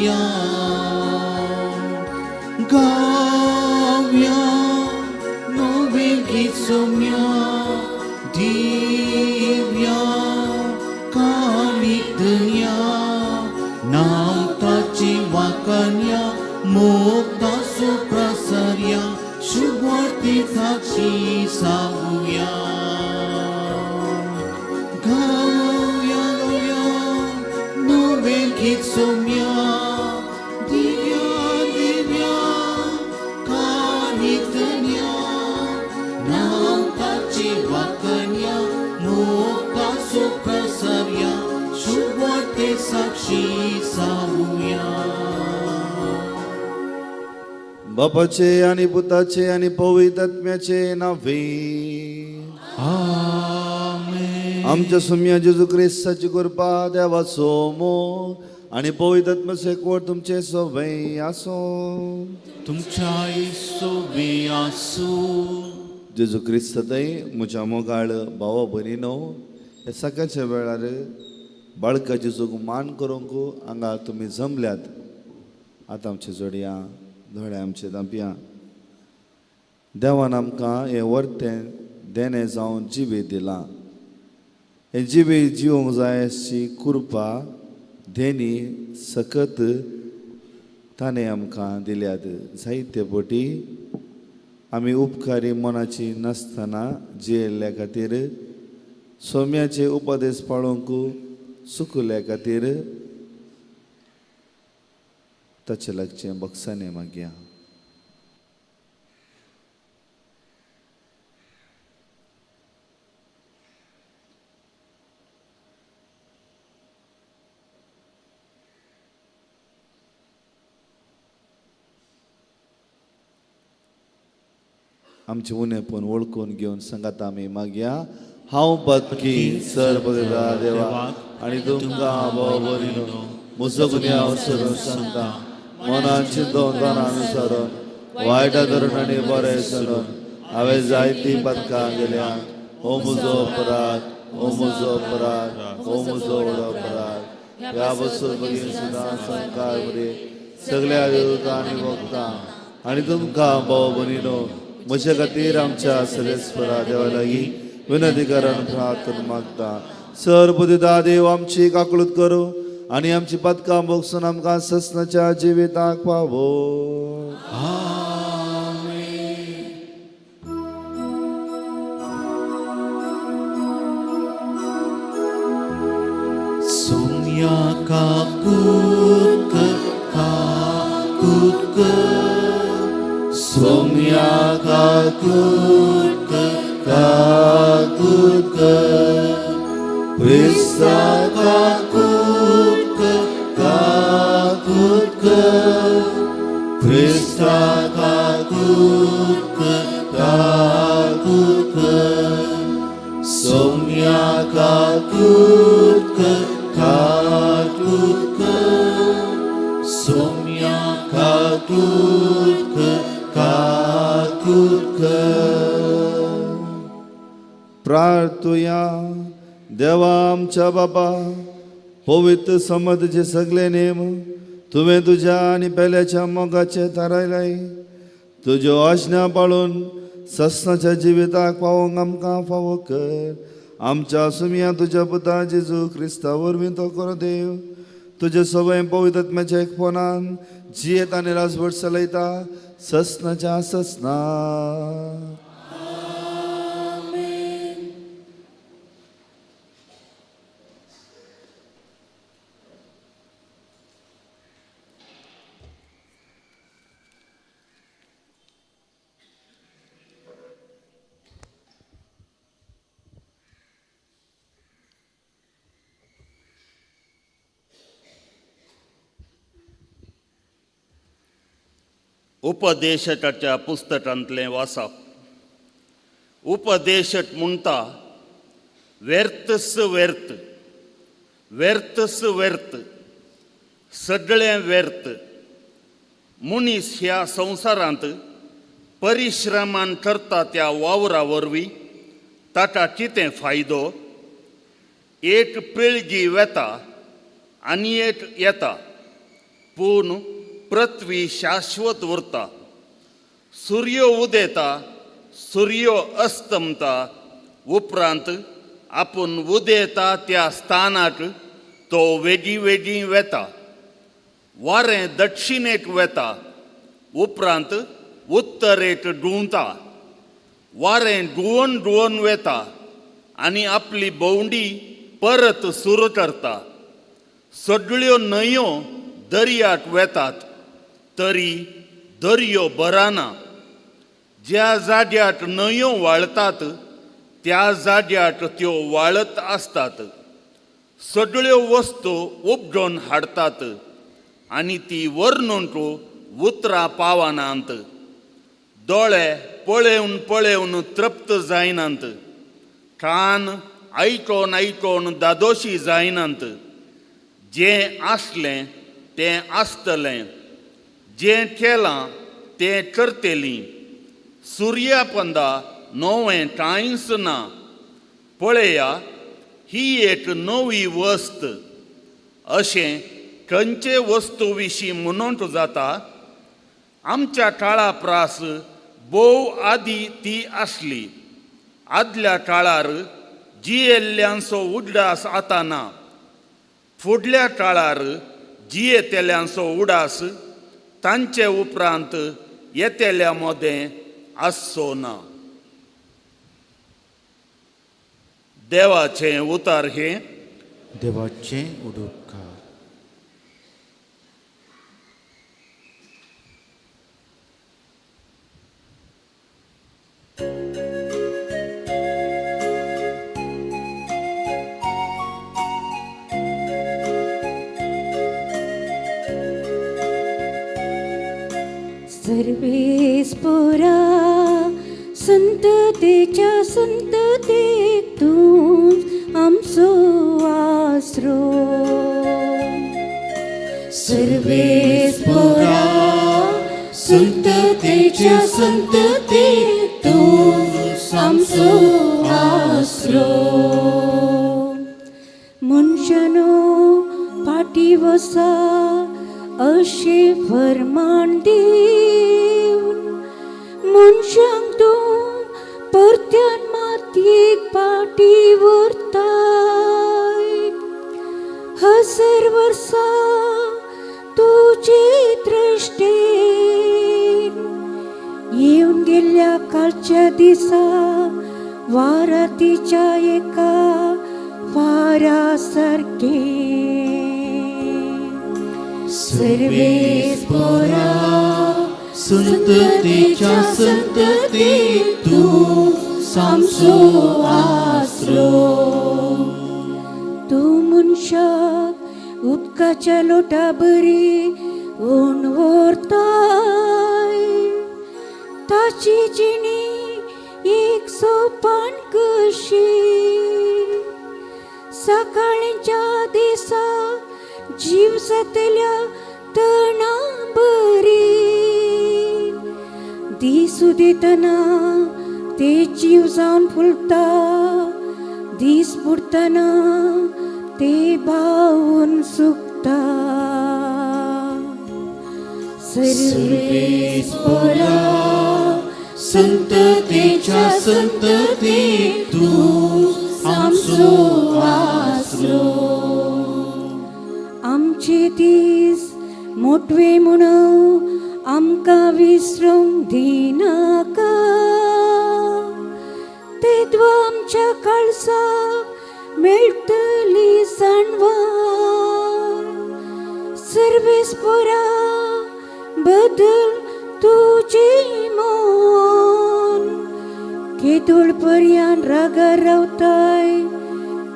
गावया, गावया नवें गीत सोम्या, दिव्या कानितया, नांव ताची वाकन्या, मुक्ता सुप्रसर्या, शुभवार्ती साक्षी सांगूया. गावया गावया नवें गीत सोम्या, दिव्या दिव्या कानितन्या, नांव ताची वाकन्या, मुक्ता सुप्रसर्या, शुभवार्ते साक्षी सांगूया. बापाचे आणि पुताचे आणि पवित्र आत्म्याचे नावे. आमेन. आमच्या सुम्या जेजू क्रिस्ताची कृपा, देवाचो मोग आणि पवित्र आत्म्याचो एकवट तुमचे सवय आसो. तुमच्या सोबी आसूं. जेजू क्रिस्त थंय म्हज्या मोगाळ भावा भयणीनो, ह्या सकाळच्या वेळार बाळका जेजूक मान करूंक हांगा तुमी जमल्यात. आतां आमचे जोडया दोळे आमचे धांपया. देवान आमकां हें वर्तें देणें जावन जिवीत दिलां. हें जिवीत जिवंक जाय अशी कृपा देणी सकत ताणें आमकां दिल्यात. जायते पटी आमी उपकारी मनाची नासतना जियेल्ल्या खातीर, सोम्याचे उपदेश पाळोवंक चुकल्या खातीर ताचे लागचें बक्षाने मागया. आमचे उणेपण वळखून घेवन सांगात आमी मागया. हांव पतकी सर बगदा देवा आनी तुमकां भाव भरिनो म्हजो गुन्यांव सरून सांगता. मनान चिंतून अनुसरून वायटा धरून आनी बरें सरून हांवें जायतीं पदकां गेल्या. हो म्हजो अपराध, हो म्हजो अपराध, हो म्हजो व्हडो अपराध. ह्या बसून भगीन सुद्दां संकार बरे सगळ्या देवता आनी भोगता आनी तुमकां भाव भयणीनो म्हज्या खातीर आमच्या सरेस्वरा देवा लागीं विनंती करून प्रार्थना मागता. सर बुद्धिदा देव आमची काकळूत करूं आनी आमची पदकां भोगसून आमकां ससनाच्या जिविताक पावो. आमेन. सोम्या काकूत काकूत, सोम्या काकूत काकूत, क्रिस्ता काकूत काकूत, क्रिस्ता काकूत काकूत, सोम्या काकूत काकूत, सोम्या काकूत काकूत. प्रार्थुया. देवा आमच्या बाबा, पवित्र समजचे सगळे नेम तुवें तुज्या आनी पेल्याच्या मोगाचे थारायलाय. तुज्यो आज्ञा पाळून ससनाच्या जिविताक पावोवंक आमकां फावो कर. आमच्या सुमया तुज्या पुता जेजू क्रिस्ता वरवीं तो करो देव, तुजे सवय पवित्र आत्म्याच्या एकपणान जियेत आनी राजवट चलयता ससनाच्या ससना. उपदेशकाच्या पुस्तकांतलें वाचप. उपदेशक म्हणटा, व्यर्थस व्यर्थ, व्यर्थस व्यर्थ, सगळें व्यर्थ. मनीस ह्या संवसारांत परिश्रमान करता त्या वावरा वरवीं ताका कितें फायदो? एक पिळगी वेता आनी एक येता. पूण पृथ्वी शाश्वत उरता. सुर्यो उदेता, सुर्यो अस्तमता, उपरांत आपूण उदेता त्या स्थानाक तो वेगीं वेगीं वेता. वारें दक्षिणेक वेता, उपरांत उत्तरेक घुंवता. वारें घुंवन घुंवन वेता आनी आपली भोंवडी परत सुरू करता. सगळ्यो न्हंयो दर्याक वेतात तरी दर्यो भरना. ज्या जाग्याक न्हंयो व्हाळतात त्या जाग्याक त्यो वाळत आसतात. सगळ्यो वस्तू उपजोवन हाडटात आनी ती वर्णूंक उतरां पावनात. दोळे पळेवन पळेवन तृप्त जायनात, कान आयकोन आयकोन दादोशी जायनात. जें आसलें तें आसतलें, जें केलां तें करतलीं. सुर्या पंदा नवें कांयच ना. पळया, ही एक नवी वस्त अशें खंयचे वस्तू विशीं म्हणूंक जाता? आमच्या काळा प्रास भोव आदी ती आसली. आदल्या काळार जियेल्ल्यांचो उगडास आतां ना. फुडल्या काळार जियेतल्यांचो उडास तांचे उपरांत येतल्या मदें आसचो ना. देवाचें उतार हें. देवाचें उडुपकार. सर्वेस्पोरा संततेच्या संततेक तूंच आमचो आसरो. सर्वेस्पोरा संततेच्या संततेक तूंच आमचो आसरो. मनशानो फाटी वसा अशें फर्मान दिवन मनशांक तूं परत्यान मातयेक फाटी व्हरताय. हजार वर्सां तुजे दृश्टीन येवन गेल्ल्या कालच्या दिसा वारातीच्या एका फारा सारकें. सर्वेस्पोरा संततेच्या संततेक तूं आमचो आसरो. तूं मनशाक उदकाच्या लोटा बरी ओण व्हरताय. ताची जिणी एक सोपान कशी. सकाळच्या दिसा जीव जातल्या तणा बरी. दीस उदेतना ते जीव जावन फुलता, दीस बुडतना ते बावून सुकता. सर्वेस्पोरा संततेच्या संततेक तूं आमचो आसरो. आमचे दीस मोटवे म्हणून आमकां विसरूंक दिनाका. तेद्वा आमच्या काळसाक मेळटली जाणवाय. सर्वेस्पोरा बदल तुजें मन. केदोळ पर्यान रागार रावताय?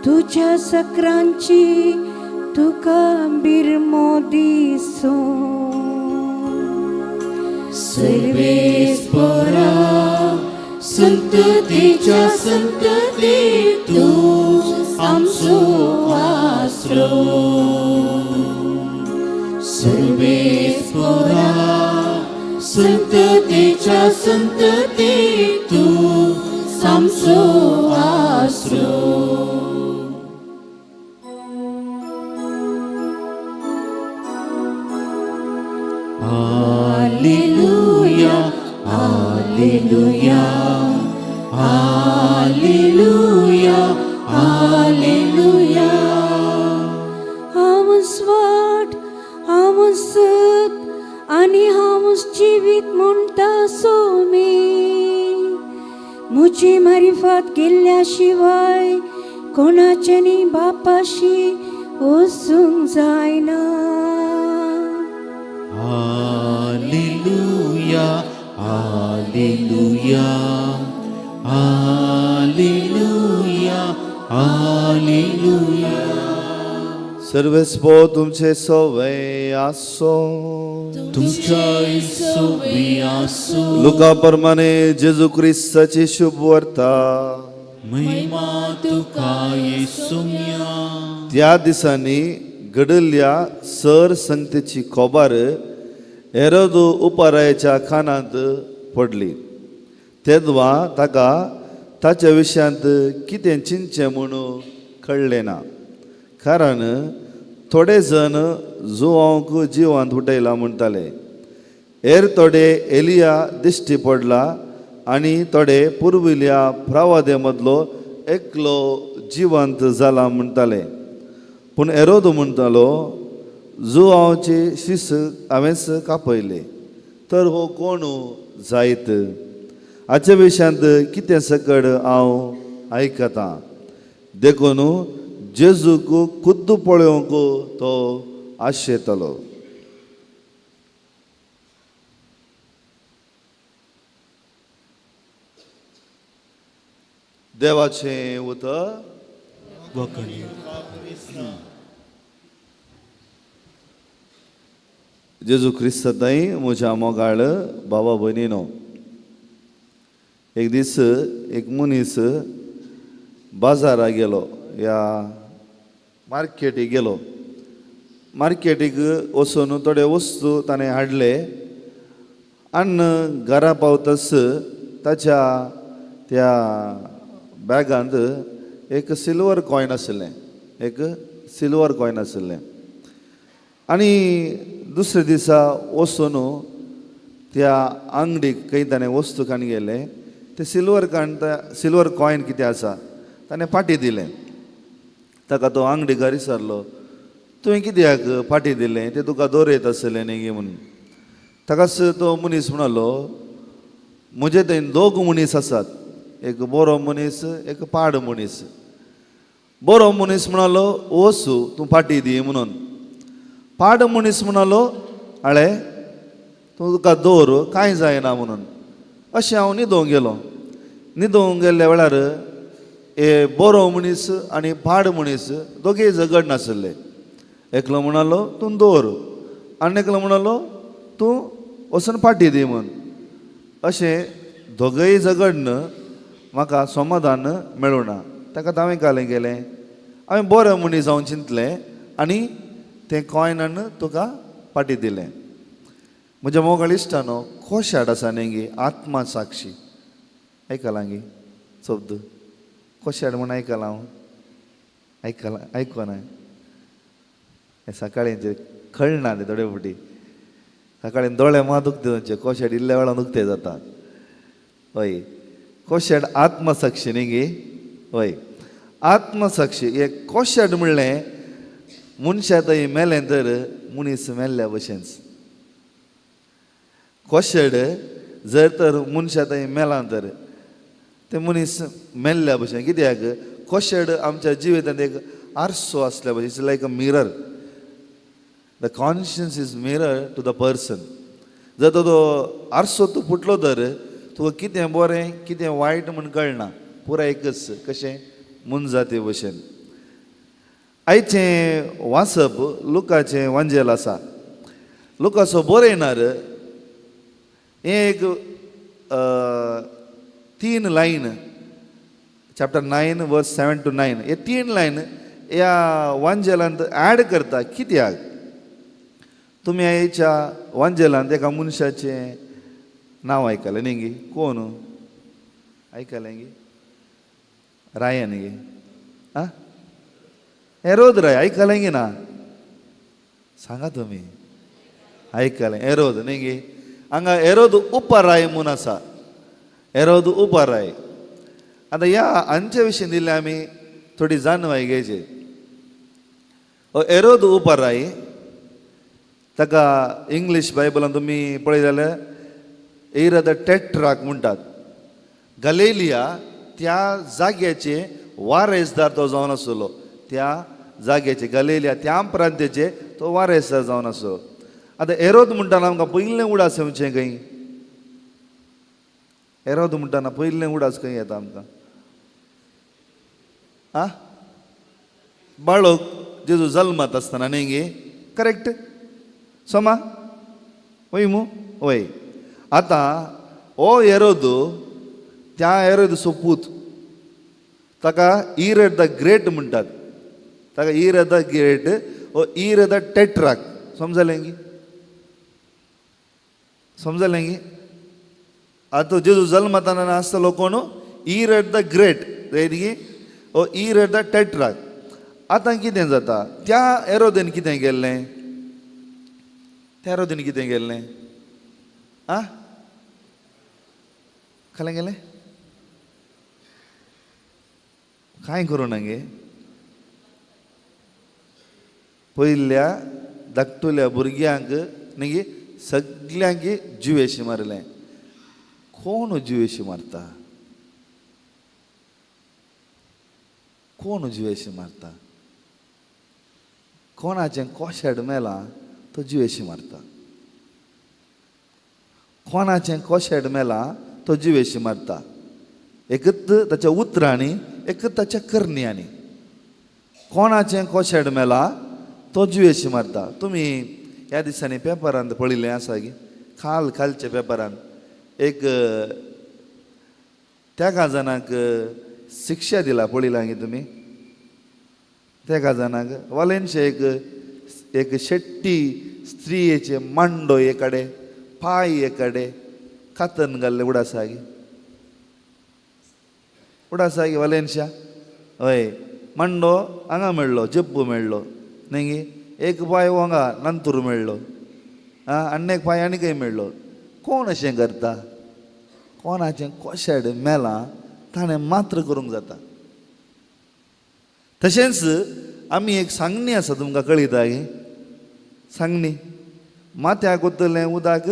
तुज्या सक्रांची तुका बिरमो दिसूं. सर्वेस्पोरा संततेच्या संततेक तूं आमचो आसरो. सर्वेस्पोरा संततेच्या संततेक तूं आमचो आसरो. Hallelujah, hallelujah, hallelujah, hallelujah. हांव स्वाट, हांव सत आनी हांव जिवीत म्हणटा सोमी. म्हजी मारिफात गेल्ल्या शिवाय कोणाच्यानी बापाशी वचूंक जायना. Hallelujah, hallelujah, hallelujah, hallelujah. सर्वेस्पो तुमचे सवय आसो. तुमच्या सोबी आसो. लुका प्रमाणे जेजू क्रिस्ताची शुभ वार्ता. महिमा तुका येसुम्या. त्या दिसांनी घडिल्ल्या सर संगतेची खबर हेरोद उपरायाच्या खानांत पडली. तेदवा ताका ताच्या विशयांत कितें चिंतचें म्हणून कळ्ळें ना, कारण थोडे जण जुवांक जिवांत उठयला म्हणटाले, हेर थोडे एलिया दिश्टी पडला आनी थोडे पुर्विल्या प्रवादे मदलो एकलो जिवंत जाला म्हणटाले. पूण एरोद म्हणटालो, जुवांवचे शीस हांवेंच कापयले, तर हो कोण जायत हाचे विशयांत कितें सकड हांव आयकतां. देखून जेजूक खुद्द पळोवंक तो आशेतालो. देवाचें उतर. वखणी. जेजू क्रिस्ताई म्हज्या मोगाळ बाबा भयणीनो, एक दीस एक मनीस बाजारा गेलो या मार्केटीक गेलो. मार्केटीक वचून थोडे वस्तू ताणें हाडले आनी घरा पावतच ताच्या त्या बॅगांत एक सिल्वर कॉयन आशिल्लें, एक सिल्वर कॉयन आशिल्लें. आनी दुसरे दिसा वचून त्या आंगडीक खंय ताणें वस्तू काडून गेले ते सिल्वर काण सिल्वर कॉयन कितें आसा ताणें फाटीं दिलें. ताका तो आंगडीकार विचारलो, तुवें कित्याक फाटीं दिलें, तें तुका दवरयत आसलें न्ही गे म्हणून. ताकाच तो मनीस म्हणालो, म्हजे थंय दोग मनीस आसात, एक बरो मनीस, एक पाड मनीस. बरो मनीस म्हणालो, वचू तूं फाटीं दी म्हणून. पाड मनीस म्हणालो, आळे तूं तुका दवर, कांय जायना म्हणून. अशें हांव न्हिदोंक गेलो. न्हिदोंक गेल्ल्या वेळार हे बरो मनीस आनी पाड मनीस दोगीय झगड नासले. एकलो म्हणालो तूं दवर आनी एकलो म्हणालो तूं वचून फाटीं दी म्हूण. अशें दोगय झगडन म्हाका समाधान मेळूं ना. ताका हांवें कालें गेलें, हांवें बरो मनीस जावन चिंतलें आनी तें कॉयनान तुका फाटीं दिलें. म्हज्या मोगाळ इश्टानो, कोशाड आसा न्ही गे आत्मा साक्षी. आयकलां गे शब्द कोशाड म्हूण? आयकलां हांव? आयकलां? आयकुना. हें सकाळीं कळना तें. थोडे फावटी सकाळीं दोळे मात दुखते तांचे, कोशाड इल्ल्या वेळान उक्ते जाता. हय, कोशाड आत्मसाक्षी न्ही गे? हय, आत्मसाक्षी. हे कोशाड म्हणलें मनशा थंय मेलें तर मनीस मेल्ल्या भशेन. कोशेड जर तर मनशा थंय मेलां तर ते मनीस मेल्ल्या भशेन. कित्याक कोशेड आमच्या जिवितांत एक आरसो आसल्या भशेन. It's like a mirror. The conscience is mirror to the person. जर तो आरसो तूं फुटलो तर तुका कितें बरें कितें वायट म्हूण कळना, पुराय एकच कशें मोनजाती भशेन. आयचें वाचप लुकाचें वांजेल आसा. लुकाचो बरयणार हें एक तीन line, chapter 9 verse 7 to 9, हे तीन लायन ह्या वांजेलांत ऍड करता. कित्याक तुमी आयच्या वांजेलांत एका मनशाचें नांव आयकलें न्ही गी? कोण आयकलें गी? रायन गे? आं, हेरोद राय आयकलें गी ना? सांगा तुमी. आयकलें एरोद न्ही गे हांगा एरोद उपराय म्हूण आसा एरोद उपराय. आतां ह्या हांचे विशीं दिल्ले आमी थोडी जाणवाय घेवची. एरोद उपराय ताका इंग्लीश बायबलान तुमी पळयत जाल्यार एरद टेट्राक म्हणटात. गलेलिया त्या जाग्याचे वारेसदार तो जावन आसलो. त्या जाग्याचे गलेलिया त्या प्रांत्याचे तो वारेसदार जावन आसलो. आतां एरोद म्हणटाना आमकां पयलें उडास येवचें खंय? एरोद म्हणटाना पयलें उडास खंय येता आमकां? आं, बाळक जेजू जल्मात आसतना न्ही गे? करेक्ट सोमा वय मू? वय. आतां हो एरोद त्या एरोदचो पूत, ताका इरड the great म्हणटात. ताका इरड the great हो इरड the टेट्राक. समजलें गी? समजलें गी? आतां जेजू जल्मताना आसतलो कोण? इरड the great गी ओ इरड the टेट्राक. आतां कितें जाता, त्या एरोदेन कितें केल्लें? त्या एरोदेन कितें केल्लें? आं, खालें गेलें कांय करूं ना गे. पयल्या धाकटुल्या भुरग्यांक न्ही सगल्यांक जिवेशी मारलें. कोण जिवेशी मारता? कोण जिवेशी मारता? कोणाचें कोशेड मेलां तो जिवेशी मारता. कोणाचें कोशेड मेलां तो जिवेशी मारता. एकच ताच्या उतरांनी, एकच ताच्या करण्यांनी. कोणाचें कोशेड मेलां तो जिवेशी मारता. तुमी ह्या दिसांनी पेपरांत पळयलें आसा की काल कालच्या पेपरांत एक त्या जाणांक शिक्षा दिला, पळयला गी तुमी? त्या जाणांक वालेनशे एक एक शेट्टी स्त्रियेचे मांडो एकडे पांय एकडे कातन घाल्ले उडासा गी? उडासा गी वालेनशा? हय, मांडो हांगा मेळ्ळो, जप्पू मेळ्ळो न्ही गी? एक पांय हांगा नंतूर मेळ्ळो, आं, आनी एक पांय आनी खंय मेळ्ळो. कोण अशें करता? कोणाचें कोशेड मेलां ताणें मात्र करूंक जाता. तशेंच आमी एक सांगणी आसा तुमकां कळयता गे. सांगणी माथ्याक वतलें उदक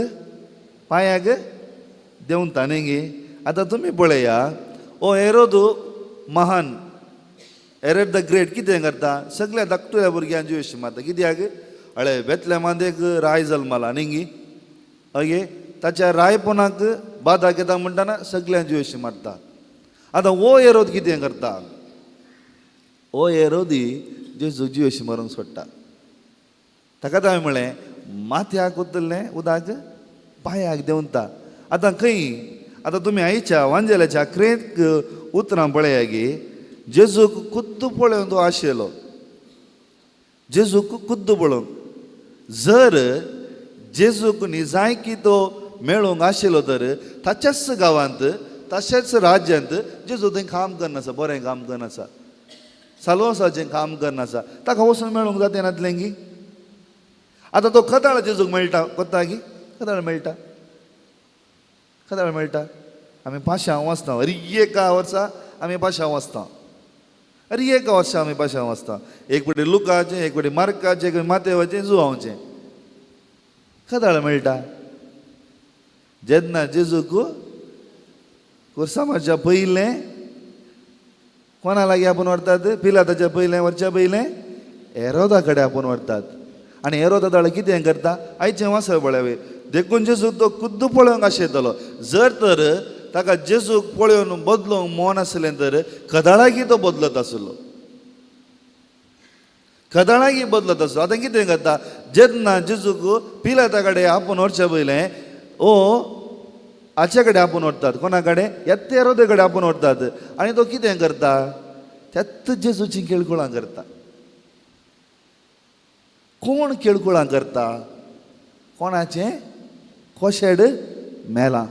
पांयाक देंवता न्ही गे? आतां तुमी पळया, ओ एरोद महान, एरोद the great कितें करता? सगल्या धाकटुल्या भुरग्यांक जिवेशी मारता. कित्याक? अळे बेतलेमांत एक राय जल्मला न्ही गी? अगे ताच्या रायपणाक बादा घेता म्हणटाना सगल्यांक जिवेशी मारता. आतां हो एरोद कितें करता? हो एरोदी जेजू जिवेशी मारूंक सोडटा. ताका हांवें म्हणलें माथ्याक वतलें उदक पांयाक देंवता. आतां खंय? आतां तुमी आयच्या वांजेल्याच्या क्रेंत उतरां पळया गी. जेजूक खुद्द पळोवन तो आशिल्लो. जेजूक खुद्द पळोवंक जर जेजूक निजायकी तो मेळूंक आशिल्लो तर ताच्याच गांवांत तशेंच राज्यांत जेजू थंय काम करनासा, बरें काम करनासा, साल्वासाचें काम करनासा, ताका वचून मेळूंक जाता नातलें गी? आतां तो कदाळ जेजूक मेळटा कोत्ता गी? कदाळ मेळटा, कदाळ मेळटा. आमी पाशांव वाचता, अरे एका वर्सा आमी पाशांव वाचता, अरे एका वर्सा आमी पाशांव वाचता. एक फावटी लुकाचें, एक फावटी मार्काचें, एक फावटी मातेवाचें, जुवांवचें. कदाळ मेळटा जेन्ना जेजूक कुर्सामाच्या पयलें कोणा लागीं आपूण व्हरतात? पिलाताच्या पयलें व्हरच्या पयलें एरोदा कडेन आपूण व्हरतात. आनी एरोदा दाळ कितें करता? आयचें वाचप पळयावे. देखून जेजूक तो खुद्द पळोवंक आशिल्लो. जर तर ताका जेजूक पळोवन बदलूंक मन आसलें तर कदाळाकी तो बदलत आसलो, कदाळाकी बदलत आसलो. आतां कितें करता? जेन्ना जेजूक पिलाता कडेन आपूण व्हरच्या पयलें ओ हाचे कडेन आपूण व्हरतात. कोणा कडेन? येत्ते एरोदे कडेन आपूण व्हरतात. आनी तो कितें करता? त्याच जेजूची केळकुळां करता. कोण केळकुळां करता? कोणाचें कोशेड मेलां.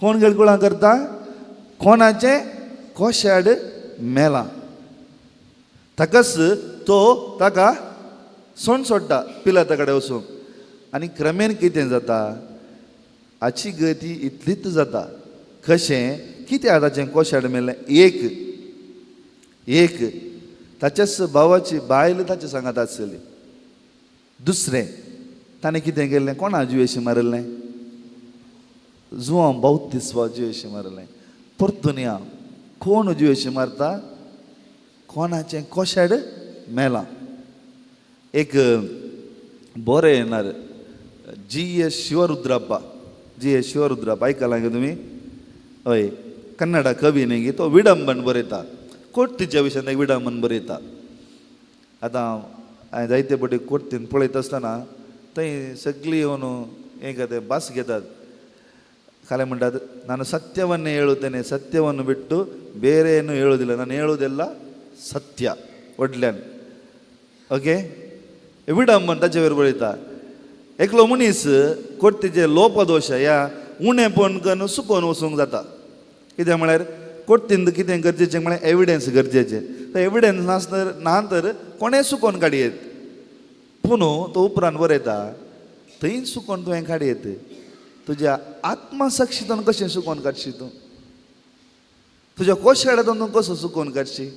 कोण केळकुळां करता? कोणाचें कोशेड मेलां. ताकाच तो ताका सोण सोडटा पिलाता कडेन वचूंक. आनी क्रमेन कितें जाता, हाची गती इतलीच जाता. कशें कितें ताचें कोशाड मेळ्ळें? एक एक ताच्याच भावाची बायल ताचे सांगात आसली. दुसरें ताणें कितें केल्लें? कोणा जिवेशी मारिल्लें? जुआंव बावतिस्वा जिवेशी मारिल्लें. परतून या कोण जिवेशी मारता? कोणाचें कोशाड मेलां. एक बरें येणार जी एस शिवरुद्रप्पा, जी एस शिवरुद्रप्पा आयकलां गे तुमी? हय, कन्नडा कवी न्ही गे, तो विडंबन बरयता. कोर्तीच्या विशयान एक विडंबन बरयता. आतां हांवें जायते फावटी कोर्तीन पळयता आसतना थंय सगळीं येवन हें करता, भास घेतात. खाले म्हणटात, ನಾನು ಸತ್ಯವನ್ನೇ ಹೇಳುತ್ತೇನೆ, ಸತ್ಯವನ್ನು ಬಿಟ್ಟು ಬೇರೆ ಏನು ಹೇಳುವುದಿಲ್ಲ, ನಾನು ಹೇಳುವುದೆಲ್ಲ ಸತ್ಯ. व्हडल्यान ओके विडंबन ताचे वयर बरयता. एकलो मनीस कोर्तीचे लोपदोश ह्या उणेपण करून सुकोवन वचूंक जाता. कितें म्हळ्यार कोर्तीन कितें गरजेचें म्हळ्यार एविडन्स गरजेचें. तर एविडन्स नासतर ना तर कोणें सुकोवन काडयेत. पूण तो उपरांत बरयता, थंय सुकोवन तुवें काडयेत, तुज्या आत्मसाक्षीतून कशें सुकोवन काडशी तूं? तुज्या कोशाडातून तूं कसो सुकोवन काडशी?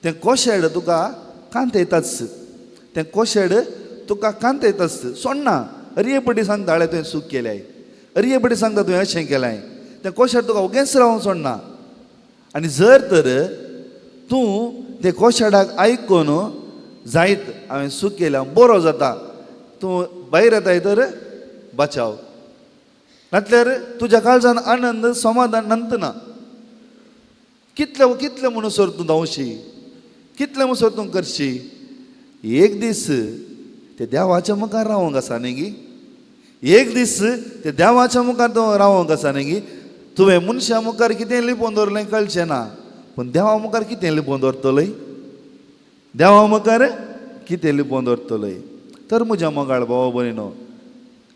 तें कोशेड तुका कांत येताच, तें कोशेड तुका कांत येताच सोडना. अरये पटी सांगता, हाळे तुवें चूक केल्याय, अरये पटी सांगता तुवें अशें केलाय. तें कोशेड तुका ओगेच रावूंक सोडना. आनी जर तर तूं ते कोशेडाक आयकून जायत हांवें चूक केल्या, बरो जाता, तूं भायर येताय तर बचाव, नातल्यार तुज्या काळजान आनंद समाधान नंत ना. कितले कितले म्हणसर तूं धांवशी, कितले म्हणसर तूं करशी? एक दीस ते देवाच्या मुखार रावंक आसा न्ही गी. एक दीस ते देवाच्या मुखार तूं रावंक आसा न्ही गी. तुवें मनशा मुखार कितें लिपोवन दवरलें कळचें ना, पूण देवा मुखार कितें लिपोवन दवरतलय? देवा मुखार कितें लिपोवन दवरतलय? तर म्हज्या मोगाळ भाव भयणो,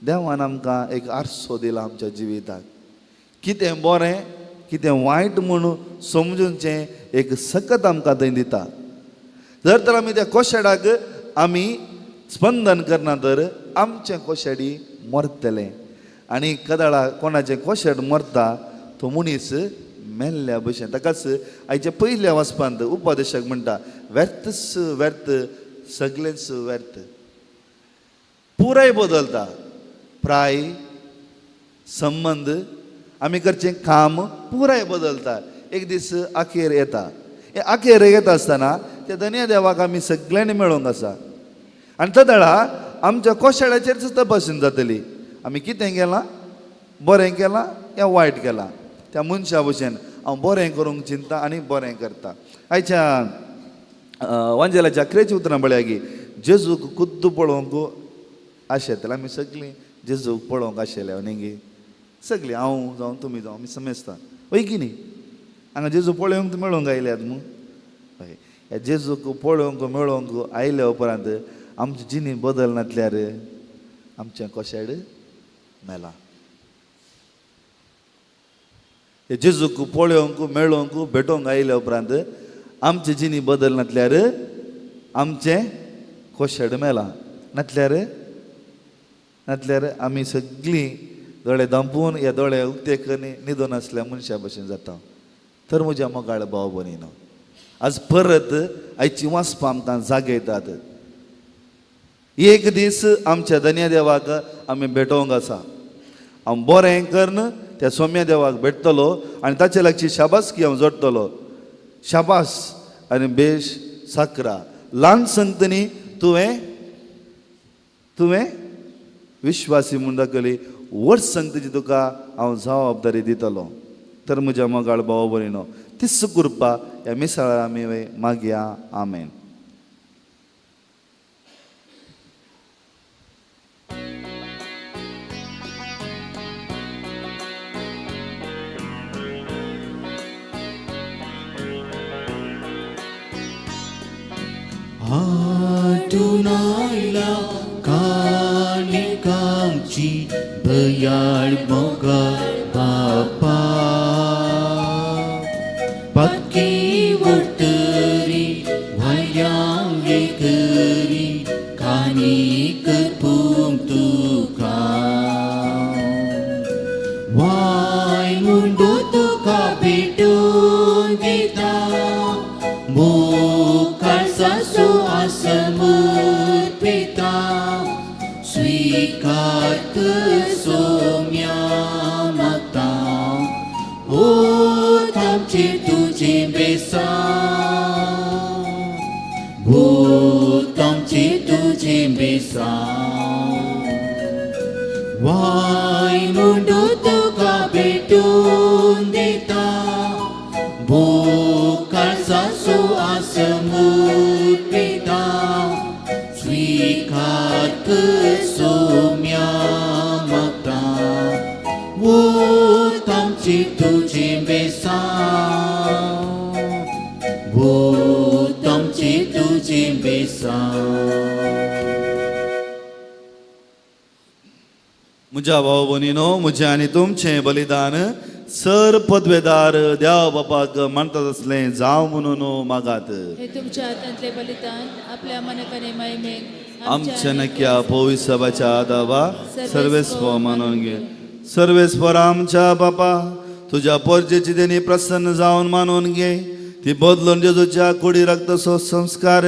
देवान आमकां एक आरसो दिला आमच्या जिविताक. कितें बरें कितें वायट म्हूण समजूनचें एक सकत आमकां थंय दिता. जर तर आमी त्या कोशेडाक आमी स्पंदन करना तर आमचें कोशेडी मरतलें. आनी कदाळा कोणाचें कोशेड मरता तो मनीस मेल्ल्या भशेन. ताकाच आयच्या पयल्या वाचपांत उपदेशक म्हणटा, व्यर्थच व्यर्थ, सगळेंच व्यर्थ. पुराय बदलता प्राय संबंद, आमी करचें काम पुराय बदलता. एक दीस अखेर येता. हे अखेर येता आसतना त्या धनया देवाक आमी सगळ्यांनी मेळोंक आसा. आनी तदळा आमच्या कोशाळ्याचेरच तपासून जातली, आमी कितें केलां, बरें केलां या वायट केलां. त्या मनशा भशेन हांव बरें करूंक चिंता आनी बरें करता. आयच्या वांजेलाच्या अकरेची उतरां पळया की जेजूक खुद्द पळोवंक आशेतले. आमी सगळीं जेजूक पळोवंक आशिल्ले न्ही गी? सगळीं, हांव जावं तुमी जावं, आमी समजता हय की न्ही? हांगा जेजू पळोवंक मेळोवंक आयल्यात मू. हय, ह्या जेजूक पळोवंक मेळोवंक आयल्या उपरांत आमची जिणी बदल नातल्यार आमचें कोशेड मेलां. हे जेजूक पळोवंक मेळोवंक भेटोवंक आयल्या उपरांत आमची जिणी बदल नातल्यार आमचें कोशेड मेलां. नातल्यार नातल्यार आमी सगळीं दोळे धांपून या दोळे उक्ते करून न्हिदून आसल्या मनशा भशेन जाता. तर म्हज्या मोगाळ भाव भयणीनो, आज परत आयची वाचपां आमकां जागयतात. एक दीस आमच्या धनया देवाक आमी भेटोवंक आसा. हांव बरें करून त्या सोम्या देवाक भेटतलो आनी ताचे लागची शाबासकी हांव जोडटलो. शाबास आनी बेश साकरा, ल्हान संगतनी तुवें तुवें विश्वासी म्हूण दाखयली, व्हड संगतीची तुका हांव जबाबदारी दितलो. तर म्हज्या मोगाळ भाव भयणीनो, तीच कृपा ह्या मिसाळार आमी मागया. आमेन. आटून आयला काणिकांची दयाळ मोगाळ बापा, पक्की वडतरी व्हयांगे करी काणीक करपूंक तुका. स्वीकार कर सोम्या मागता होत आमचेर तुजें बेसांव भूत आमचेर तुजें बेसांव वाय मुंडो तुका भेटून दिता बोकाळचाचो आसमूत पिता स्वीकार कर सोम्या मागता वोत आमचेर तुजें बेसांव वोत आमचेर तुजें बेसांव. म्हज्या भाव भयणीनो, म्हजें आनी तुमचें बलिदान सर पदवेदार देव बापाक मानतात असलें जावं म्हणून मागात. हे तुमच्या हातांतले बलिदान आपल्या मनाकाने महिमेक आमच्या नक्या भविष्याच्या दावा सर्वेस्व मानून घे. सर्वेस्वर आमच्या बापा, तुझ्या पोरजेची देणी प्रसन्न जावन मानून घे. ती बदलून जेजूच्या कुडी रक्तसो संस्कार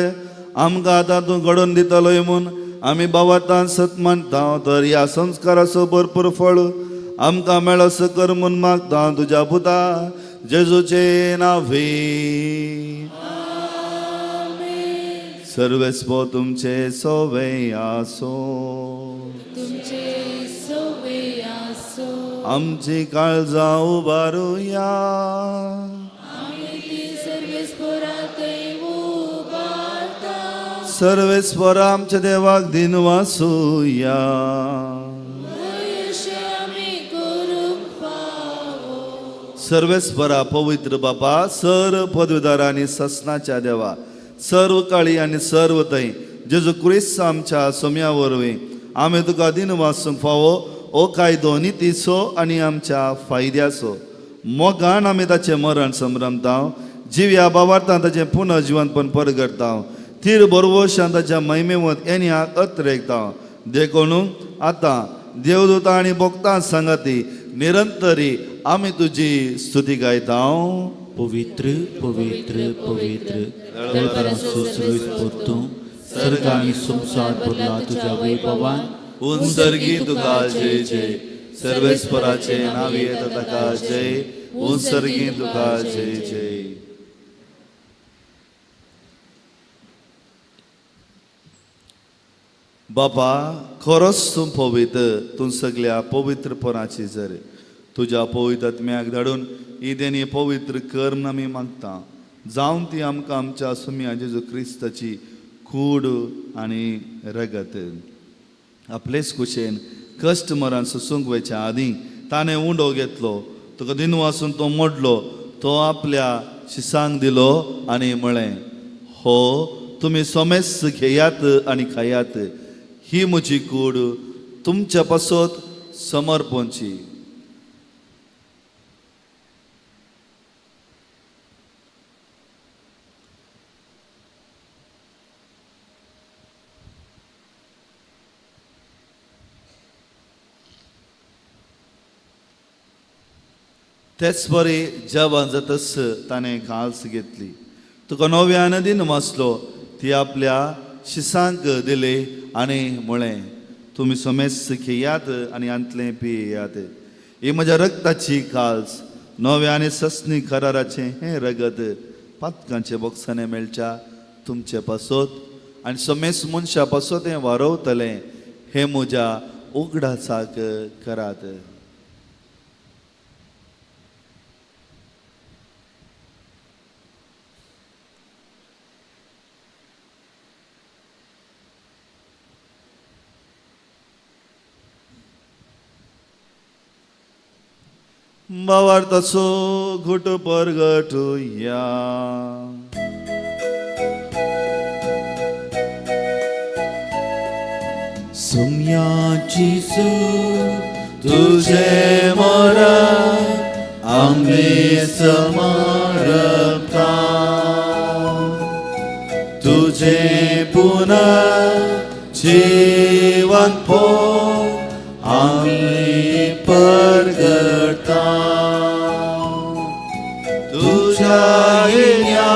आमकां आतां तूं घडोवन दितलोय म्हूण आमी बाबातान सत मानता. तर ह्या संस्काराचो भरपूर फळ आमकां मेळसो कर म्हूण मागता तुज्या पुता जेजूचे नावे. सर्वेस्व तुमचे सोवे आसो. तुमचे सोवे आसो. आमची काळजां उबारुया. आमी ती सर्वेस्परातय उबारता. सर्वेस्वर आमच्या देवाक दिनवासुया. अशें आमी करूंक फावो. सर्वेस्वरा पवित्र बापा, सर पदवीदार आनी ससनाच्या देवा, सर्व काळी आनी सर्व थंय जेजू क्रिस्त आमच्या सोम्या वरवीं आमी तुका दिनवासूंक फावो. ओ कायदो नितीचो आनी आमच्या फायद्याचो. मोगान आमी ताचें मरण संभ्रमता, जिव्या बाबार्थान ताचें पुनर्जिवनपण परगडता, तीर बरवशान ताच्या महिमेवत येन्याक अत्रेकता. देखून आतां देवदूता आनी भक्तां सांगाती निरंतरी आमी तुजी स्तुती गायता. पवित्र पवित्र पवित्र दळबराचो सर्वेस्पर तूं, सर्ग आनी संवसार भरला तुज्या वैभवान. उंसर्गी तुका जय जय. सर्वेस्पराचे नाव येता ताका जय. उंसर्गी तुका जय जय. बाबा, खरोच तूं पवित्र, तूं सगल्या पवित्रपणाची जर. तुज्या पवित्र आत्म्याक धाडून ही देणी पवित्र कर म्हूण आमी मागता, जावन ती आमकां आमच्या सुम्या जेजू क्रिस्ताची कूड आनी रगत. आपलेच कुशेन कश्ट मरण सोसूंक वयच्या आदीं ताणें उंडो घेतलो, तुका दिनवासून तो मोडलो, तो आपल्या शिसांक दिलो आनी म्हळें, हो तुमी सोमेस घेयात आनी खायात. ही म्हजी कूड तुमच्या पासत समर्पणची. तेच बरी जेवण जातच ताणें घाल्स घेतली, तुका नव्यान दिन वाचलो, ती आपल्या शिसांक दिली आनी म्हळें, तुमी समेस घेयात आनी आंतलें पियात. ही म्हज्या रक्ताची काल्स, नव्या आनी ससनी कराराचें हें रगत पातकांचे बोक्सांनी मेळच्या तुमचे पासत आनी समेस मनशा पासत हें वारवतलें. हें म्हज्या उगडासाक करात. भावार्थाचो घुट परगटुया. सुम्या जेजू, तुझे मरण आमी समर्पता, तुझे पुनः जीवन आमी परगडता. तुझ्या येण्या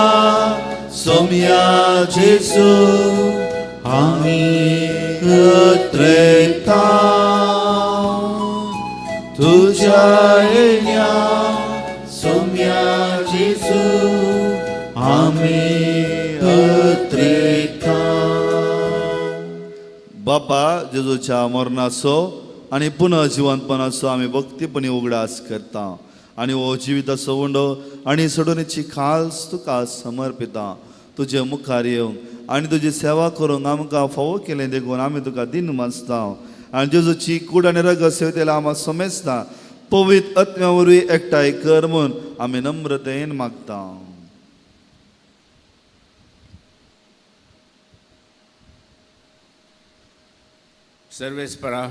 सोम्या जेजू आमी अत्रेता. तुझ्या येण्या सोम्या जेजू आमी अत्रेता. बापा जेजूच्या मरणाचो आनी पुनः जिवंतपणाचो आमी भक्तीपणी उगडास करता आनी हो जिविताचो उंडो आनी सोडोवणेची खास तुका समर्पिता. तुजे मुखार येवंक आनी तुजी सेवा करूंक आमकां फावो केलें देखून आमी तुका दिन मानता आनी जेजूची कूड आनी रगत सेवतेला आमकां समेजता पवित्र आत्म्या वरवीं एकठांय कर म्हूण आमी नम्रतेन मागता. सर्वेस्परा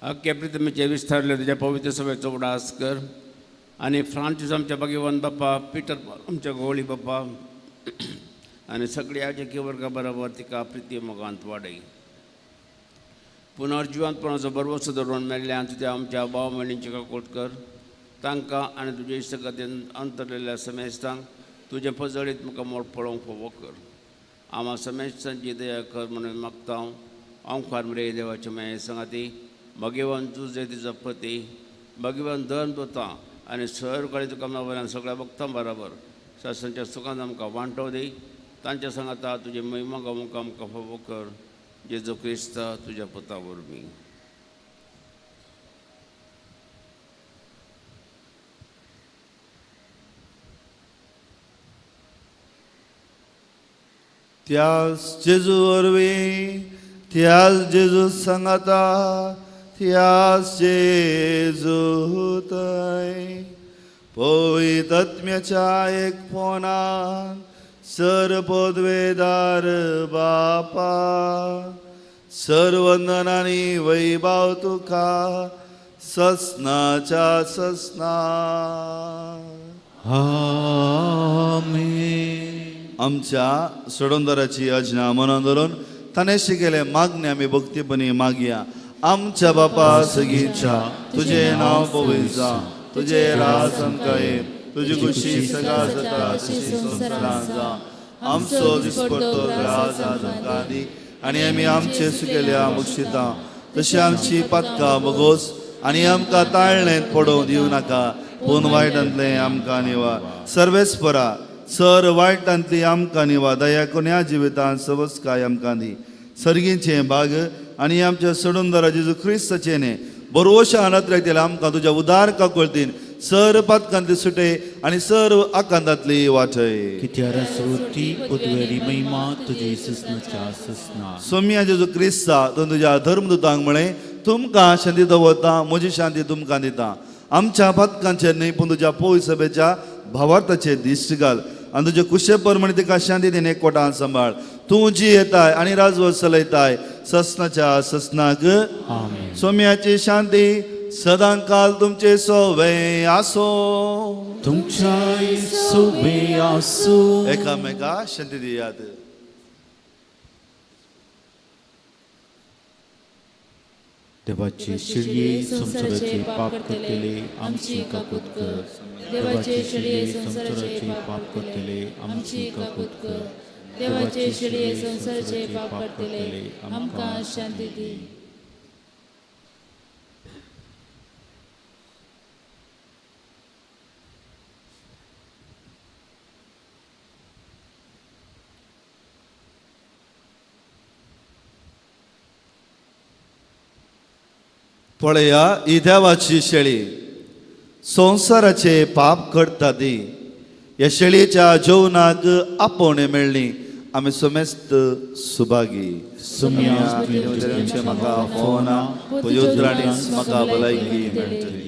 अख्ख्या प्रितमेचे विस्तारले तुज्या पवित्र सभेचो उडास कर आनी फ्रांसीस आमच्या भगवान बाप्पा, पिटर आमच्या गोवळी बाप्पा आनी सगळ्या आजकी वर्गा बरोबर तिका प्रिती मोगांत वाडय. पुनर्जिवंतपणाचो बरवसो धरून मेल्ल्यान तुज्या आमच्या भाव भयणींची काकूट कर. तांकां आनी तुजे इश्टगतीन अंतरलेल्या समेस्तांक तुजें पजळीत म्हाका मोड पळोवंक फावो कर. आमा समेस्तांची दया कर म्हणून मागता हांव. ओंकार मरे देवाचे माये सांगाती भगवान तुजें तिजो पती भगवान धर्म दोता आनी सर तुका वयल्यान सगळ्या भक्तां बराबर सासणच्या सुखान आमकां वांटो दी. तांच्या सांगाता तुजे महिमा गावंक आमकां फावो कर. जेजू क्रिस्ता तुज्या पुता वरवीं. त्यास जेजू वरवीं, त्यास जेजू सांगाता, त्यास जेजू थंय पवित्र आत्म्याच्या एकपणान सर पदवेदार बापा, सर्वंदन आनी वैभाव तुका ससनाच्या ससना. आमेन. आमच्या सोडोंदराची अजना मनान धरून ताणें शिकयलें मागणें आमी भक्तीपणी मागया. आमच्या बापा सगीच्या तुजें नांव पवित्र जावं, तुजें राज आमकां ये, तुजी खुशी सगळ्या जाता तशी संवसारांत जावं. आमचो दिसपडतो ग्रास आज आमकां दी आनी आमी आमचे सुकेल्या बक्षिता तशी आमची पातकां बगोस आनी आमकां ताळणेंत पडोवंक दिवं नाका, पूण वायटांतलें आमकां निवा. सर्वेस्परा सर वायटांतली आमकां निवा, दया करून ह्या जिवितांत सवस्काय आमकां दी. सर्गीचें भाग आनी आमच्या सोडूनदारा जेजू क्रिस्ताचें न्ही बरोवशा अनात्र्याक दिल्या आमकां तुज्या उदार काकुळतीन सर पातकांतली सुटे आनी सर्व आकांतांतली वाटय. कित्यार सोती पदवेरी महिमा तुजी ससनाच्या ससना. सोम्या जेजू क्रिस्ता तुवें तुज्या धर्मदूतांक म्हळें, तुमकां शांती दवरता, म्हजी शांती तुमकां दिता. आमच्या पातकांचेर न्हय पूण तुज्या पोय सभेच्या भावार्थाचेर दिश्ट घाल आनी तुजे कुशे प्रमाणे तिका शांती दिवन एकवटान सांबाळ. तूं जी येताय आनी राजवट चलयताय ससनाच्या ससनाक. आमेन. सोम्याची शांती सदांकाल तुमचे सोवे आसो. तुमच्या सोबे आसू. एकामेका शांती दियात. देवाचे शिळये संवसाराचे पाप करतले आमची काकूत कर. देवाचे शिळये संवसाराचे पाप करतले आमची काकूत कर. देवाचे शिळये संवसाराचे पाप करतले आमकां शांती दी. पळया ही देवाची शेळी संवसाराचे पाप करता ती. ह्या शेळयेच्या जेवणाक आपोवणें मेळ्ळी आमी समेस्त सुभागी. सोम्या तुमचे म्हाका फोना पुयोत्राणी म्हाका भलायकी मेळटली.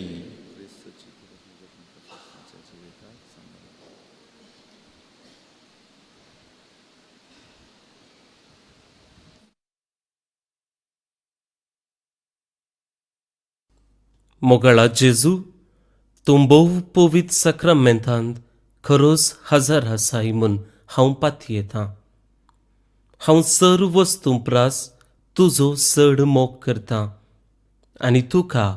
मोगाळा जेजू, तूं भोव पवित्र साक्रामेंतांत खरोच हजर आसाय म्हूण हांव पातयेतां. हांव सर्व वस्तूं प्रास तुजो चड मोग करतां आनी तुका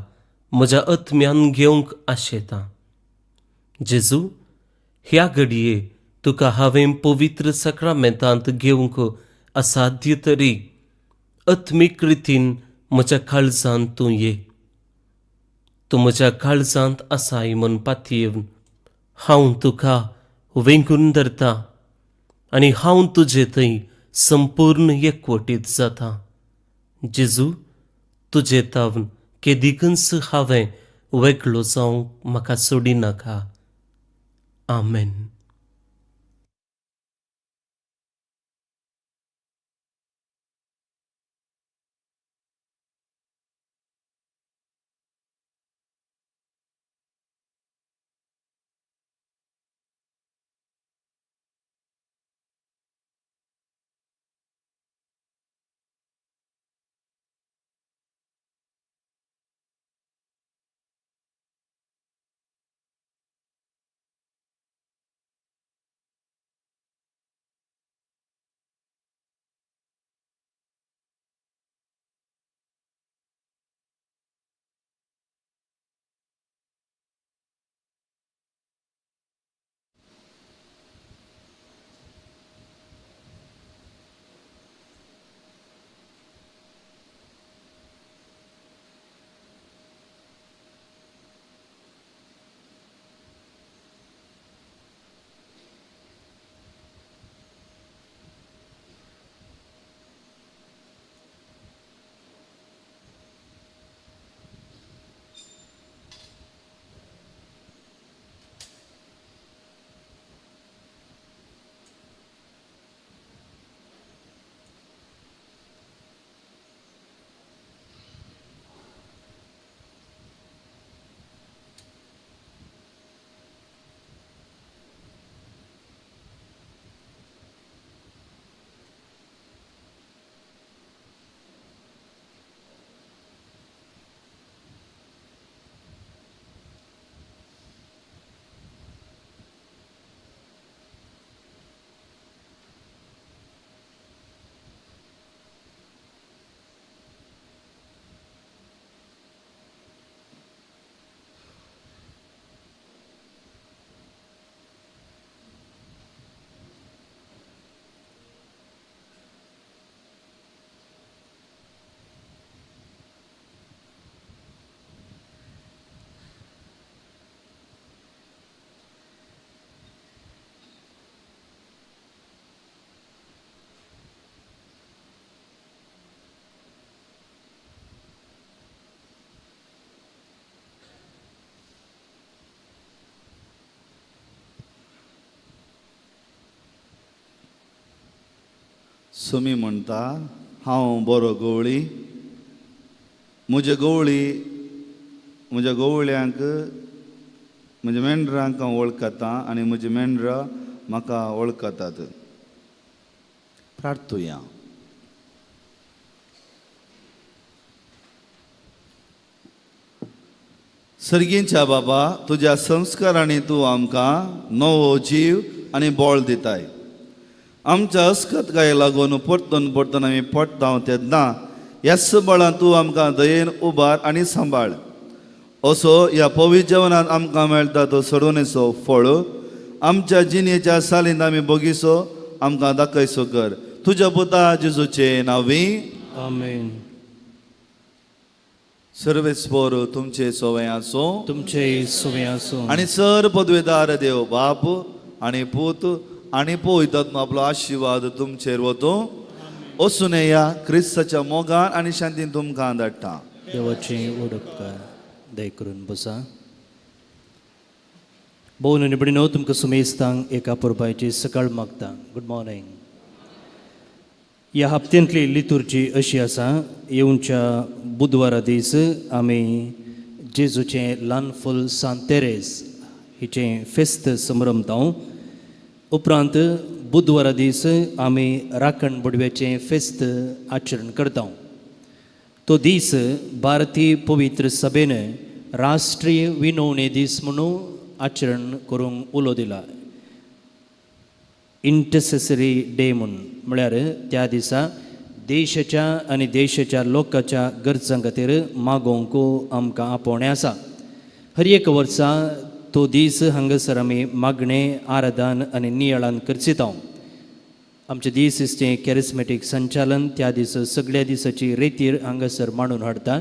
म्हज्या आत्म्यान घेवंक आशेतां. जेजू, ह्या घडये तुका हांवें पवित्र साक्रामेंतांत घेवंक असाध्य तरी आत्मीक रितीन म्हज्या काळजांत तूं ये. तूं म्हज्या काळजांत आसाय म्हूण पातयेवन हांव तुका वेंगून धरता आनी हांव तुजे थंय संपूर्ण एकवटीत जाता. जेजू, तुजे तावन केदिकूच हांवें वेगळो जावंक म्हाका सोडिनाका. आमेन. सुमी म्हणटा, हांव बरो गवळी, म्हजे गवळी म्हज्या गवळ्यांक म्हज्या मेंढरांक हांव वळखता आनी म्हजी मेंढरां म्हाका वळखतात. प्रार्थुया. सर्गींच्या बाबा, तुज्या संस्कारांनी तूं आमकां नवो जीव आनी बळ दिताय. आमच्या अस्कतकाये लागून परतून परतून आमी पडटा तेन्ना ह्याच बळान तूं आमकां दयेन उबार आनी सांबाळ. असो ह्या पवित्र जेवणांत आमकां मेळटा तो सडवणेचो फळ आमच्या जिणेच्या सालींत आमी बगीचो आमकां दाखयसो कर. तुज्या पुता जेजूचे नांवी आमेन. सर्वेस्पोर तुमचे सोवे आसूं, तुमचे सुवे आसूं. आनी सर पदवेदार देव बाप आनी पूत आनी पवित्र आपलो आशिर्वाद तुमचेर वतूं. वचून ह्या क्रिस्ताच्या मोगान आनी शांतीन तुमकां धाडटा. देवाचे व्हड उपकार. दय करून बसा. भोव निबडिनो तुमकां सुमेस्तांक एका पुरबायची सकाळ मागता. Good morning. ह्या हप्त्यांतली लितुर्जी अशी आसा. येवच्या बुधवारा दीस आमी जेजूचें ल्हान फूल सांत तेरेज हिचें फेस्त समरमता. उपरांत बुधवारा दीस आमी राखण बुडव्याचें फेस्त आचरण करता. तो दीस भारतीय पवित्र सभेन राष्ट्रीय विनवणी दीस म्हणून आचरण करूंक उलो दिला. इंटरसेसरी डे म्हूण, म्हळ्यार त्या दिसा देशाच्या आनी देशाच्या लोकांच्या गरजां खातीर मागोवंक आमकां आपोवणें आसा. हर एक वर्सा तो दीस हांगासर आमी मागणें, आराधन आनी नियाळान करचिता. आमचे दीस इस्तें कॅरिस्मॅटीक संचालन त्या दीस सगळ्या दिसाची रेतीर हांगासर मांडून हाडटा.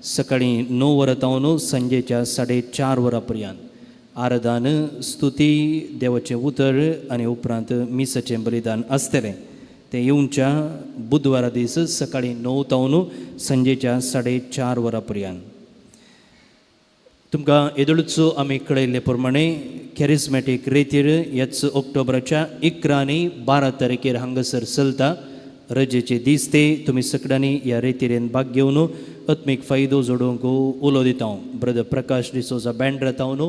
सकाळीं 9 वरां तावन सांजेच्या 4:30 वरां पर्यंत आराधन, स्तुती, देवाचें उतर आनी उपरांत मिसाचें बलिदान आसतलें. तें येवच्या बुधवारा दीस सकाळीं 9 तावन सांजेच्या 4:30 वरां पर्यंत. तुमकां येदोळचो आमी कळयल्ले प्रमाणे कॅरिस्मॅटीक रेतीर ह्याच ऑक्टोबराच्या 11 आनी 12 तारखेर हांगासर चलता. रजेचे दीस ते तुमी सगळ्यांनी ह्या रेतिरेन भाग घेवन आत्मीक फायदो जोडूंक उलो दिता हांव. ब्रदर प्रकाश डिसोजा बँड्रा तावन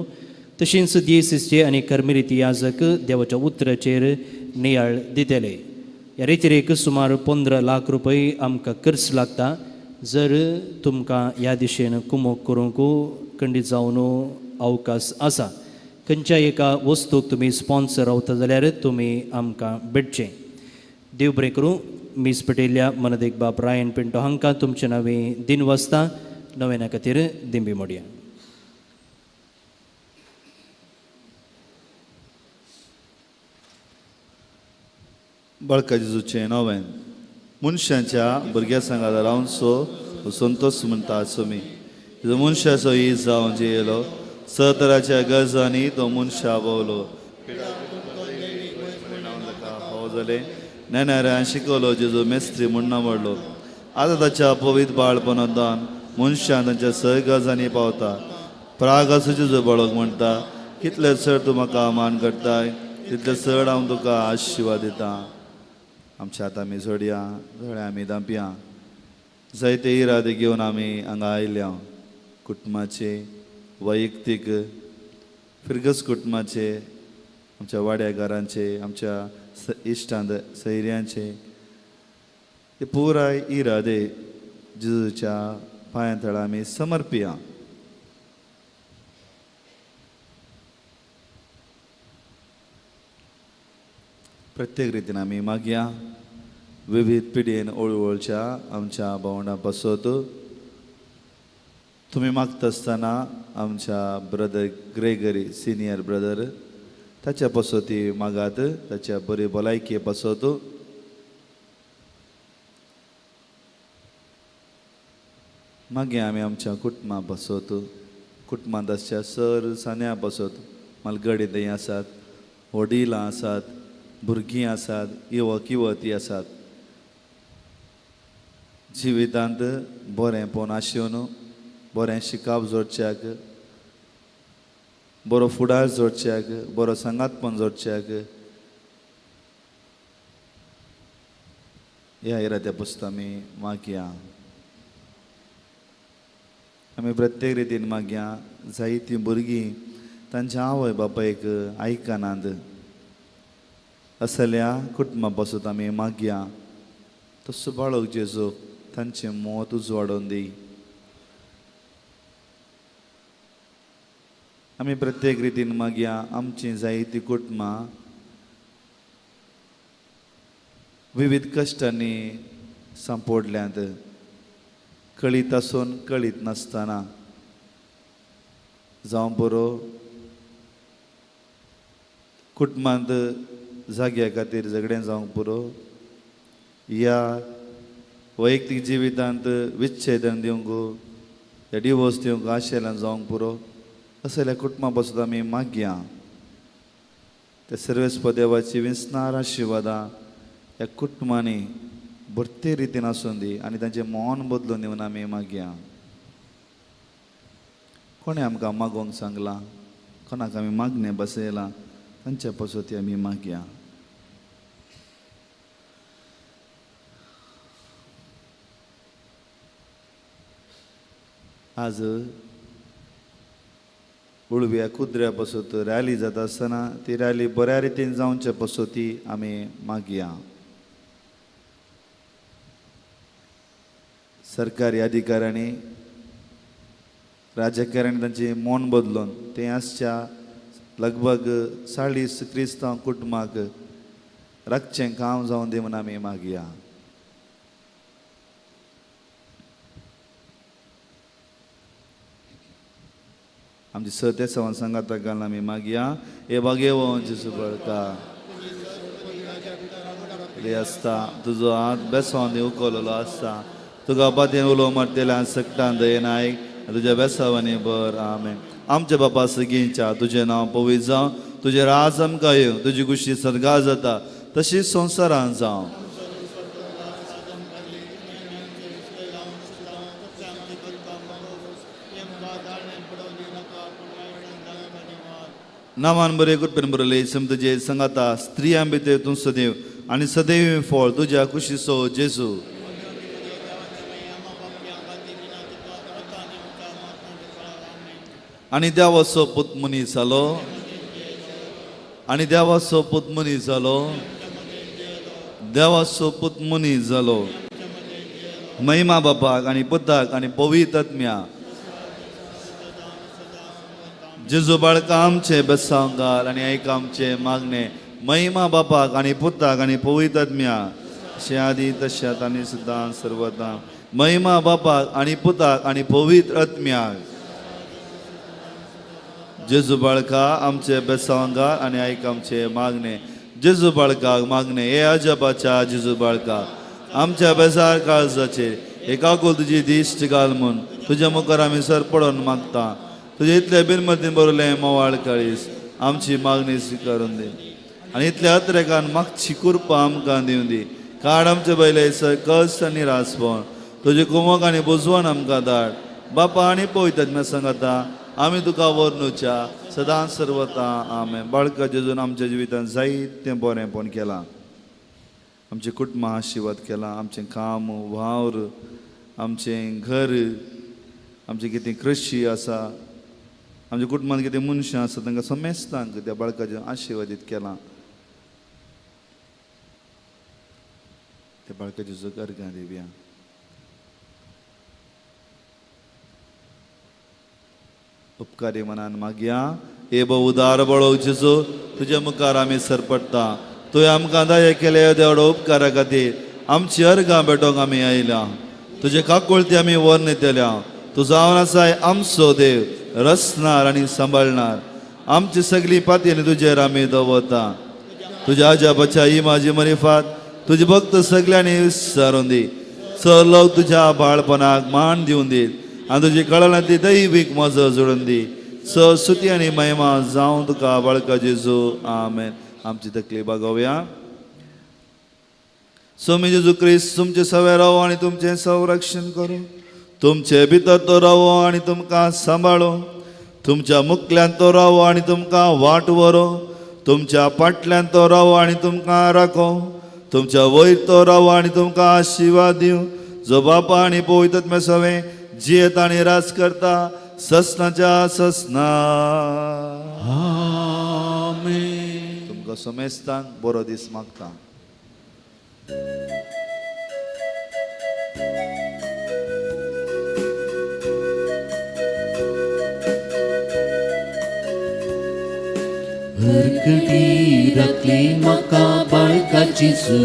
तशेंच दियेसीसचे आनी कर्मिरिती याजक देवाच्या उतराचेर नियाळ दितले. ह्या रेतिरेक सुमार 15 लाख रुपये आमकां खर्च लागता. जर तुमकां ह्या दिशेन कुमोक करूंक खंडीत जावन अवकाश आसा, खंयच्या एका वस्तूक तुमी स्पॉन्सर रावता जाल्यार तुमी आमकां भेटचें. देव बरें करूं. मीस पेटयल्ल्या मनदेक बाब रायन पिंटो हांकां तुमचे नांवे दिन वाजता नव्याना खातीर दिंबी मोडया. बाळका जेजूचें नवें मनशांच्या भुरग्या सांगात रावनसो संतोष म्हणटा आसो मी जो मनशाचो ही जावन जियेलो स तराच्या गरजांनी तो मनशा भोवलो फावो जालें नेणाऱ्यान शिकवलो जेजू मेस्त्री म्हूण नामडलो. आतां ताच्या पवित्र बाळपणांत मनशान तांच्या स गरजांनी पावता. प्राग आसो जेजू बाळक म्हणटा कितले चड तूं म्हाका मान करताय तितले चड हांव तुका आशिर्वाद दितां. आमच्या आतां आमी जोडया दोळे आमी धांपया. जायते इरादे घेवन आमी हांगा आयल्या. कुटुंबाचे वैयक्तीक फिरगस कुटुंबाचे आमच्या वाड्या घरांचे आमच्या इश्टांत सैऱ्यांचे ते पुराय इरादे जेजूच्या पांयां तळा आमी समर्पिया. प्रत्येक रितीन आमी मागया. विविध पिढयेन ओळवळच्या आमच्या भावंडां पासत तुमी मागता आसतना आमच्या ब्रदर ग्रेगरी सिनियर ब्रदर ताच्या पासत ती मागात, ताच्या बरी भलायके पासत. मागीर आमी आमच्या कुटुंबा पासत, कुटुंबांत आसच्या सर सान्या पासत, मालगडी थंय आसात, वडिलां आसात, भुरगीं आसात, युवक युवती आसात. जिवितांत बरेंपण आशिवन बरें शिकाप जोडच्याक, बरो फुडार जोडच्याक, बरो सांगातपण जोडच्याक ह्या इराद्या पुस्तक आमी मागया. आमी प्रत्येक रितीन मागया. जायतीं भुरगीं तांच्या आवय बापायक आयकनात असल्या कुटुंबा पासून आमी मागया. तसो बाळक जेजू तांचें मत उजवाडून दी. आमी प्रत्येक रितीन मागया. आमचीं जायतीं कुटुंबां विविध कश्टांनी सांपोडल्यांत, कळीत आसून कळीत नासतना, जावं बरो कुटुंबांत जाग्या खातीर झगडें जावंक पुरो, ह्या वैयक्तीक जिवितांत विच्छेदन दिवंक या डिवोर्स दिवंक आशेल्यान जावंक पुरो. असल्या कुटुंबा पासून आमी मागया. त्या सर्वेस्प देवाची विसनार आशिर्वादां ह्या कुटुंबांनी भरते रितीन आसून दी आनी तांचें मन बदलून दिवन आमी मागया. कोणें आमकां मागोवंक सांगलां, कोणाक आमी मागणें बसयलां तांच्या पासून आमी मागया. आज उळव्या कुद्र्या पासून रॅली जाता आसतना ती रॅली बऱ्या रितीन जावचे पासून ती आमी मागया. सरकारी अधिकाऱ्यांनी राजकारणी तांची मन बदलून ते आसच्या लगभग 40 क्रिस्तांव कुटुंबाक राखचें काम जावन दी म्हूण आमी मागया. आमची सत्य सवन सांगाता घालून आमी मागया. हे बागेवन जेजू बळका आसता तुजो हात बेसोन उखललो आसता. तुका पातयेन उलो मारतल्या सकटान दयेन आयक आनी तुज्या बेसावांनी बर. आमेन. आमच्या बापा सगळींच्या तुजें नांव पवित्र जावं, तुजें राज आमकां येवं, तुजी खुशी सर्गार जाता तशीच संवसारान जावं. नामान बरें कृपेन बरयलें सम तुजे संगाता स्त्रियां भितर तूं सदैव आनी सदैव फळ तुज्या कुशीचो जेजू. आनी देवाचो पूत मनीस जालो, आनी देवाचो पूत मनीस जालो, देवाचो पूत मनीस जालो. महिमा बापाक आनी पुताक आनी पवित्र आत्म्या. जेजू बाळका आमचे बेसांव घाल आनी आयक आमचे मागणे. महिमा बापाक आनी पुताक आनी पवित्र आत्म्या, अशें आदी तशें आतां आनी सदां सर्वदां. महिमा बापाक आनी पुताक आनी पवित्र आत्म्याक. जेजू बाळका आमचे बेसांव घाल आनी आयक आमचे मागणे. जेजू बाळकाक मागणे, हे अजबाच्या जेजू बाळका आमच्या बेजार काळजाचेर एकाकुल तुजी दिश्ट घाल म्हूण तुज्या मुखार आमी सर पडोन मागता. तुजे इतले बिनमतीन बरयलें मोवाळ काळीस आमची मागणी स्विकारून दी आनी इतल्या अत्रेकान मागची कुरपा आमकां दिवं दी. काड आमचे पयले सर कश्ट आनी रासपण, तुजे कुमक आनी बुजवण आमकां धाड. बापा आनी पवित्र सांगता आमी तुका वर्णुच्या सदां सर्वता. आमेन. बाळका जेजून आमच्या जिवितांत जायतें बरेंपण केलां, आमचें कुटुंब आशिर्वाद केलां, आमचें काम वावर, आमचें घर, आमचें कितें कृशी आसा, आमच्या कुटुंबांत कितें मनशां आसा तांकां समेस्तांक त्या बाळकाचें आशिर्वादीत केलां. त्या बाळकाचें अर्गां दिवया. उपकारी मनान मागया. हे भोव उदार बळो जेजू, तुज्या मुखार आमी सरपडटा. तुवें आमकां दया केले देवडो उपकारा खातीर आमची अर्गां भेटोवंक आमी आयल्या. तुजे काकुळती आमी वर्णितल्या. तूं जावन आसाय आमचो देव, रचणार आनी सांबाळणार. आमची सगळी पातयेन तुजेर आमी दवरता. तुज्या आजाबाच्या ही माझी मरिफात तुजी भक्त सगळ्यांनी विचारून दी. चड लोक तुज्या बाळपणाक मान दिवन दी आनी तुजी कळना ती दैवीक मजो जोडून दी. स सुती आनी महिमा जावं तुका बाळका जेजू. आमेन. आमची तकली बागोवया. स्वामी जेजू क्रिस्त तुमचे सवे रावो आनी तुमचें संरक्षण करूं. तुमचे भितर तो रावो आनी तुमकां सांबाळो. तुमच्या मुखल्यान तो रावो आनी तुमकां वाट व्हरो. तुमच्या पाटल्यान तो रावो आनी तुमकां राखो. तुमच्या वयर तो रावो आनी तुमकां आशिर्वाद दिवं. जो बापा आनी पवित्र आत्म्या सवें जियेता आनी राज करता ससनाच्या ससना. आमेन. तुमकां समेस्तांक बरो दीस मागता. हरकडी राखली म्हाका बाळका जेजू,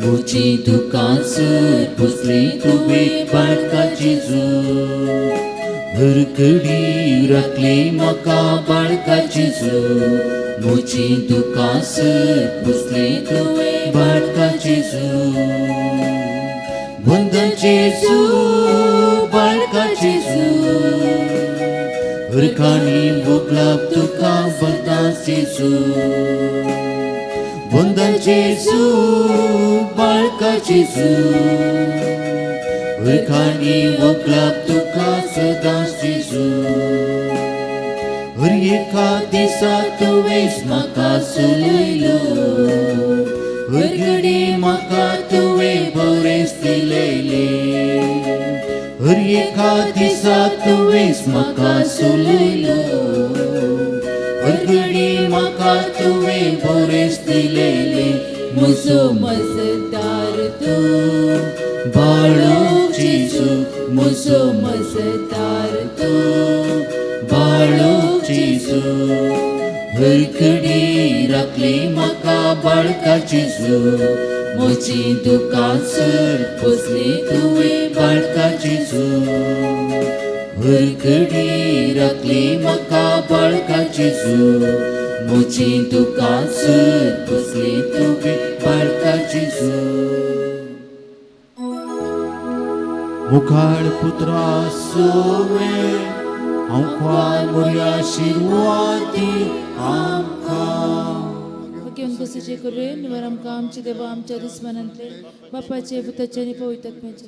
म्हजी दुकां सर पुसली तुवें बाळका जेजू. हरकडी राखली म्हाका बाळका जेजू, म्हजी दुकां सर पुसली तुवें बाळका जेजू. बंद जेजू बाळका जेजू, हरखाणी मोगलाप तुका बंदा जेजू. बंद जेजू बाळका जेजू, हरखाणी मोगलाप तुका सदां जेजू. हर एका दिसा तुवेंच म्हाका सुलयलो, हर घडी म्हाका तुवें बरेंच दिलेलें. हर एका दिसा तुवेंच म्हाका सुलयलो, हर घडी म्हाका तुवें बरेंच दिलेलें. म्हजो मजदार तूं बाळो जेजू, म्हजो मजदार तूं बाळो जेजू. हर घडी राखली म्हाका बाळका जेजू, म्हजी दुकां सर पुसली तुवें बाळका जेजू. हर घडी राखली म्हाका बाळका जेजू, म्हजी दुकां सर पुसली तुवें बाळका जेजू. मुखाळ पुत्रा सोवे हांव ख्वार मोरया आशिर्वादी आमकां. घेवन कसूचे करुये निवर आमकां आमचे देवा आमच्या दुस्मानांतले बापाचे पुताचे आनी पवित्र आत्म्याचे.